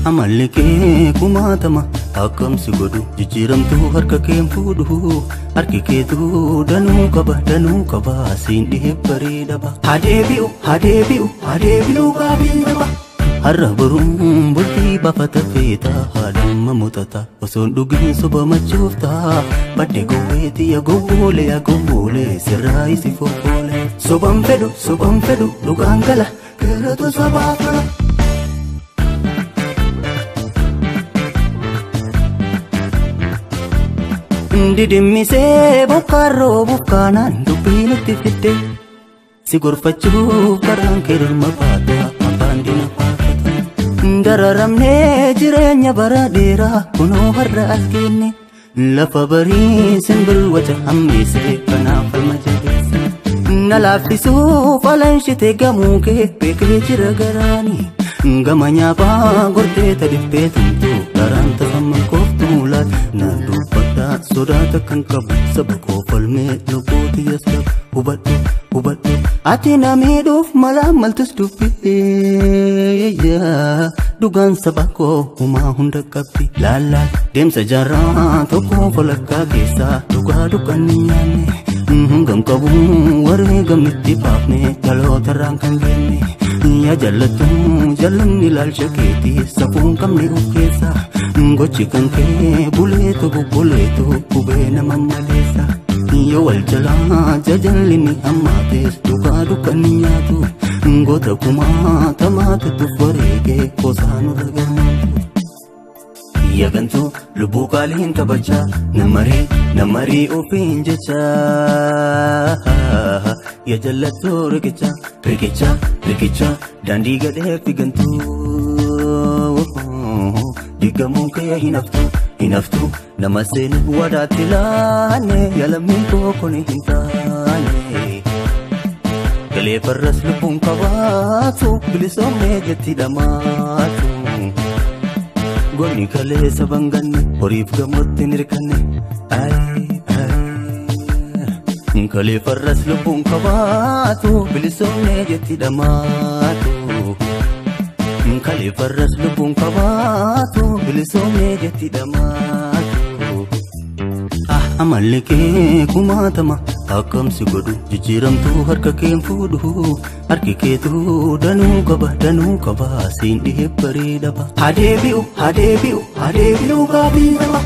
Amalli kee kumaatama akkam si godhu jijjiiramtuu harka keen fuudhu harki keetuu danuu qaba siin dhihee bareedaba. Hadeebi'u hadeebi'u hadeebi'u gaabii qaba. Har'a boruun bultii baafata feeta haadhamma mutata osoon dhugiin soba machoofta badde gowweeti yaa gowwoole yaa gowwoole sirraa isi foffoole. Soban fedhu dhugaan gala garatu sabaaf tola. Didimmisee bokkaarroo bukkaanaan dubbii nutti fidde si gorfachuuf karaan kee durma baata abbaan dina faafata. Dararamnee jireenya bara dheeraa kunoo har'a as geenne lafa barii simbirwaca hammeesse kanaaf falma jabeesse. Na laaffisuuf alanshite gamuu kee beekee jira garaani gama nyaaphaa gortee tadibbee tumtu karaan tasamman kooftuu laata na dubbadhaa sodaata kan qabu saba koo falmee lubbuuti yasdab hubadhu hubadhu ati na miidhuuf mala maltus dubbii dhugaan saba koo humaa hunda qabdi laallaa deemsa jaarraa tokko falakkaa keessaa dhugaa dukkanni nyaanne hangam qabu wareegamnitti baafne dhalootarraan kan geenne. Yaa jallattu jallanni ilaalcha keetii safuun qabne of keessa gochi kan kee buleetu bubbuleetu gubee nama maleessa. Yoo wal jalaa jajalli ni hammaates dhugaa dukkanni nyaatu goota kumaa tamaatu tuffareegee qoosaa nurra galmaatu. Yagantuu lubbuu qaaliin taphachaa namarii ofiin jecha yaa jallattuu riqicha riqicha riqicha daandii gadhee figantuu diigamuun kee hinaftu nama seenu wadaatti laane yalamii koo kuni hin taane. Galee farras lubbuun qabaatu bilisoomnee jetti dhamaatu. Gonni kaleessa banganne horiif gamootti hin hirkanne. Kalee farras lubbuun qabaatu bilisoomnee jetti dhamaatu. Kalee farras lubbuun qabaatu bilisoomnee jetti dhamaatu. Amalli kee kumaatama akkam si godhu jijjiiramtuu harka keen fuudhu harki keetuu danuu qaba siin dhihee bareedaba. Hadeebi'u hadeebi'u hadeebi'u gaabii qaba.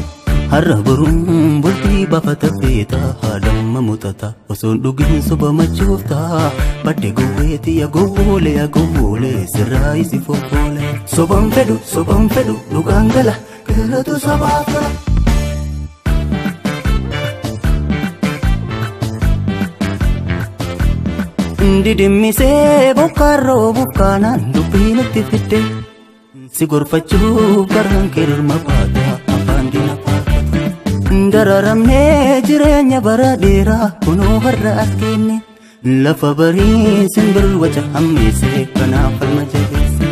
Har'a boruun bultii baafata feeta haadhamma mutata osoon dhugiin soba machoofta badde gowweeti yaa gowwoole yaa gowwoole sirraa isi foffoole. Soban fedhu dhugaan gala garatu sabaaf tola. Didimmisee bokkaarroo bukkaanaan dubbii nutti fidde si gorfachuuf karaan kee durma baata abbaan dina faafata. Dararamnee jireenya bara dheeraa kunoo har'a as geenne lafa barii simbirwaca hammeesse kanaaf falma jabeesse.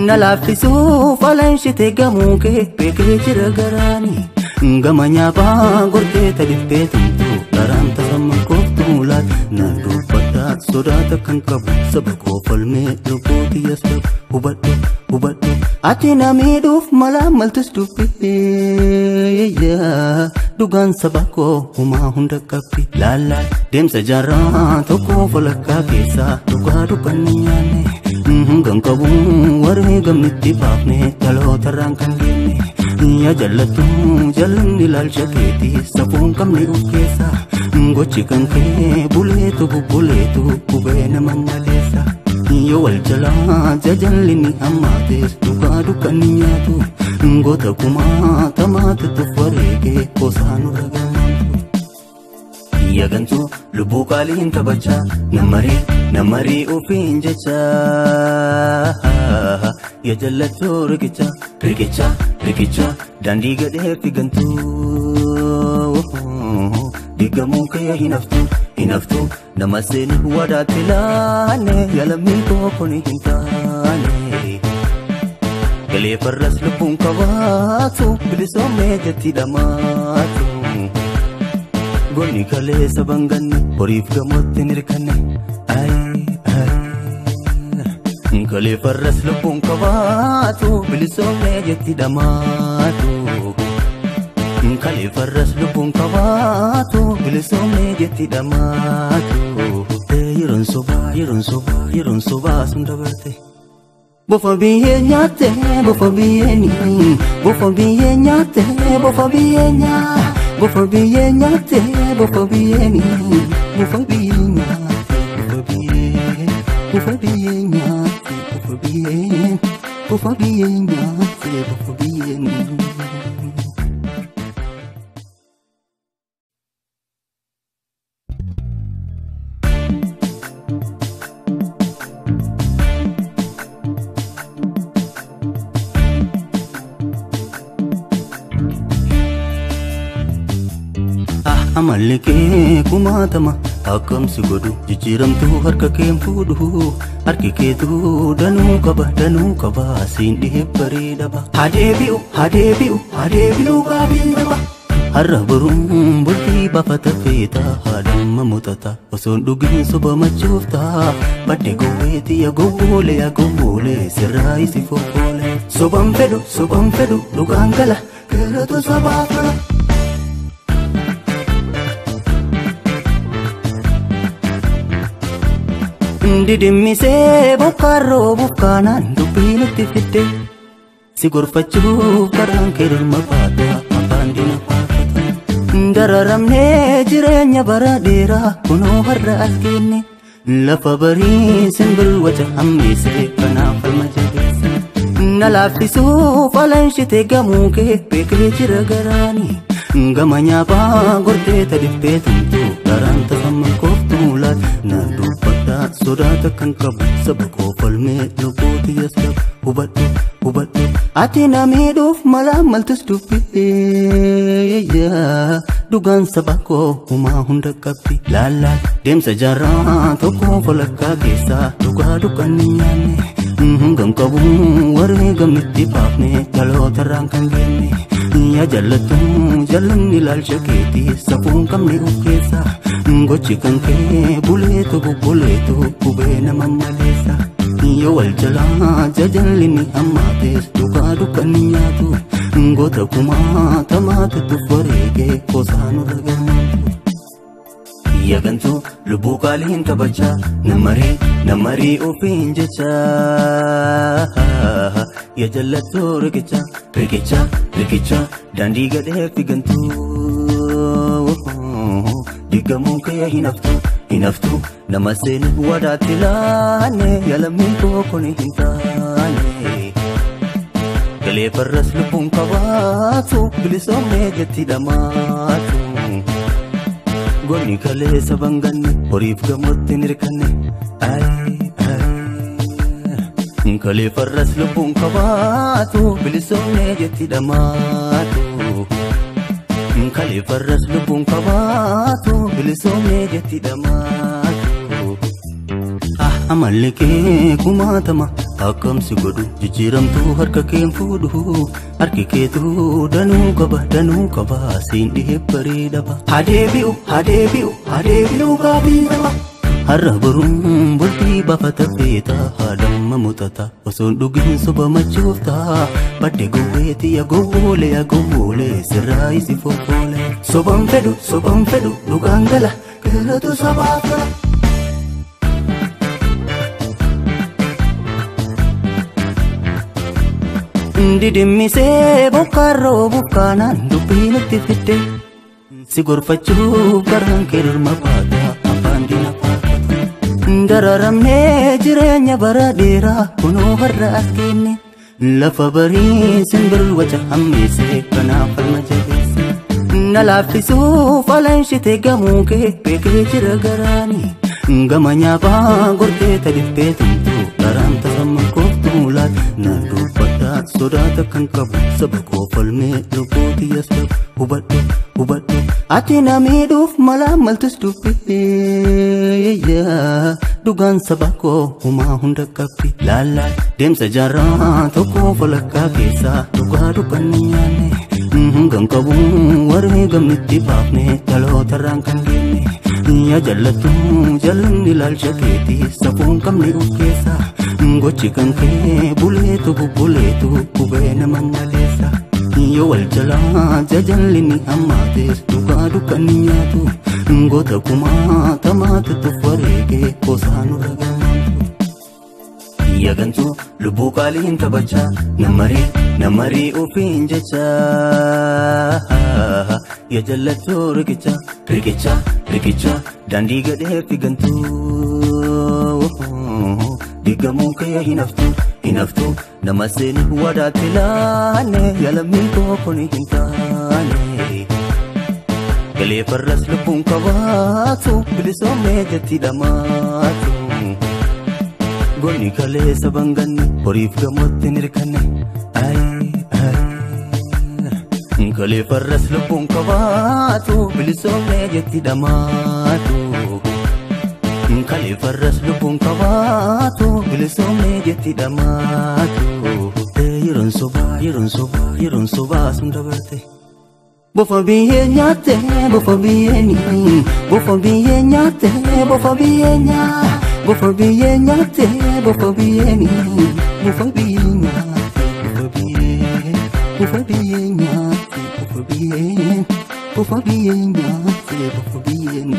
Na laaffisuuf alanshite gamuu kee beekee jira garaani gama nyaaphaa gortee tadibbee tumtu karaan tasamman kooftuu laata na dubbadhaa sodaata kan qabu saba koo falmee lubbuuti yasdab hubadhu hubadhu ati na miidhuuf mala maltus dubbii dhugaan saba koo humaa hunda qabdi laallaa deemsa jaarraa tokko falakkaa keessaa dhugaa dukkanni nyaanne hangam qabu wareegamnitti baafne dhalootarraan kan geenne. Yaa jallattu jallanni ilaalcha keetii safuun qabne of keessa gochi kan kee buleetu bubbuleetu gubee nama maleessa. Yoo wal jalaa jajalli ni hammaates dhugaa dukkanni nyaatu goota kumaa tamaatu tuffareegee qoosaa nurra galmaatu. Yagantuu lubbuu qaaliin taphachaa namarii ofiin jecha yaa jallattuu riqicha riqicha riqicha daandii gadhee figantuu diigamuun kee hinaftu nama seenu wadaatti laane yalamii koo kuni hin taane. Galee farras lubbuun qabaatu bilisoomnee jetti dhamaatu. Gonni kaleessa banganne horiif gamootti hin hirkanne. Kalee farras lubbuun qabaatu bilisoomne jetti dhamaatu. Kalee farras lubbuun qabaatu bilisoomne jetti dhamaatu. Yeroon sobaa yeroon sobaa yeroon sobaa sun dabarte. Bofa biyyee nyaatte bofa biyyee ni bofa biyyee nyaatte bofa biyyee nyaa bofa biyyee nyaatte bofa biyyee ni bofa biyyee nyaatte bofa biyyee bofa biyyee nyaatte bofa biyyee bofa biyyee nyaatte bofa biyyee ni. Amalli kee kumaatama akkam si godhu jijjiiramtuu harka keen fuudhu harki keetuu danuu qaba siin dhihee bareedaba. Hadeebi'u hadeebi'u hadeebi'u gaabii qaba. Har'a boruun bultii baafata feeta haadhamma mutata osoon dhugiin soba machoofta badde gowweeti yaa gowwoole yaa gowwoole sirraa isi foffoole. Soban fedhu dhugaan gala keeratu sabaa tola. Didimmisee bokkaan roobuuf kaanaan dubbii nutti fidde si gorfachuuf karaan kee durma baata afaan diina faarfata. Dararamnee jireenya bara dheeraa kunoo har'a as geenne lafa barii simbirwaca hammeesse kanaaf falma jabeesse. Na laaffisuuf alanshite gamuu kee beekee jira garaani. Gama nyaaphaa gortee tadibbee tumtu garaan tasamman kooftuu laat na dubbadha sodaata kan qabu saba koo falmee lubbuuti as qabu hubadhu hubadhu ati na miidhuuf mala maltus dubbii dhugaan saba koo humaa hunda qabdi laallaal deemsa jaarraa tokko falakkaa keessaa dhugaa dukkanni nyaanne hangam qabu wareegamnitti baafne dhalootarraan kan geenne. Yaa jallattu jallanni ilaalcha keetii safuun qabne of keessa gochi kan kee buleetu bubbuleetu gubee nama maleessa. Yoo wal jalaa jajalli ni hammaates dhugaa dukkanni nyaatu goota kumaa tamaatu tuffareegee qosaa nurra galmaatu. Yagantuu lubbuu qaaliin taphachaa namarii ofiin jecha yaa jallattuu riqicha riqicha riqicha daandii gadhee figantuu diigamuun kee hin haftu nama seenuuf wadaatti laane yalamii koo kuni hin taane. Galee farras lubbuun qabaatu bilisoomne jetti dhamaatu. Gonni kalee saban ganne horiif gamootti hin hirkanne. Kalee farras lubbuun qabaatu bilisoomne jetti dhamaatu. Kalee farras lubbuun qabaatu bilisoomne jetti dhamaatu. Amalli kee kumaatama akkam si godhu jijjiiramtuu harka keen fuudhu harki keetuu danuu qaba siin dhihee bareedaba. Hadeebi'u hadeebi'u hadeebi'u gaabii qaba. Har'a boruun bultii baafata feeta haadhamma mutata osoon dhugiin soba machoofta badde gowweeti yaa gowwoole yaa gowwoole sirraa isi foffoole. Soban fedhu dhugaan gala keeratu sabaa tola. Didimmisee bokkaan roobuuf kaanaan dubbii nutti fidde si gorfachuuf karaan kee durma baata afaan diina faarfata. Dararamnee jireenya bara dheeraa kunoo har'a as geenne lafa barii simbirwaca hammeesse kanaaf falma jabeesse. Na laaffisuuf alanshite gamuu kee beekee jira garaani gama nyaaphaa gortee tadibbee tumtu garaan tasamman kooftuu laat na dubbadha sodaata kan qabu saba koo falmee lubbuuti as qabu hubadhu hubadhu ati na miidhuuf mala maltus dubbii dhugaan saba koo humaa hunda qabdi laallaal deemsa jaarraa tokko falakkaa keessaa dhugaa dukkanni nyaanne hangam qabu wareegamnitti baafne dhalootarraan kan geenne. Yaa jallattu jallanni ilaalcha keetii safuun qabne of keessa. Gochi kan kee buleetu bubbuleetu qubee nama maleessa. Yoo wal jalaa jajalli ni hammaates dhugaa dukkanni nyaatu. Goota kumaa tamaatu tuffareegee qoosaa nurra gammaantu. Yagantu lubbuu qaaliin taphachaa namarii namarii ofiin jecha. Yaa jallattu riqicha riqicha riqicha daandii gadhee figantu. Diigamuu kee hin haftu hin haftu nama seeni wadaatti laane yalamii koo kuni hin taane. Galee farras lubbuun qabaatu bilisoomee jetti dhamaatu. Gonni kalee saban ganne horiif gamootti hin hirkanne. Galee farras lubbuun qabaatu bilisoomee jetti dhamaatu. Kalee farras lubbuun qabaatu bilisoomee jetti dhamaatu. Yeroon sobaa yeroon sobaa yeroon sobaa sun dabarte. Bofa biyyee nyaatte bofa biyyee ni bofa biyyee nyaatte bofa biyyee nyaa bofa biyyee nyaatte bofa biyyee ni bofa biyyee nyaatte bofa biyyee bofa biyyee nyaatte bofa biyyee bofa biyyee nyaatte bofa biyyee ni.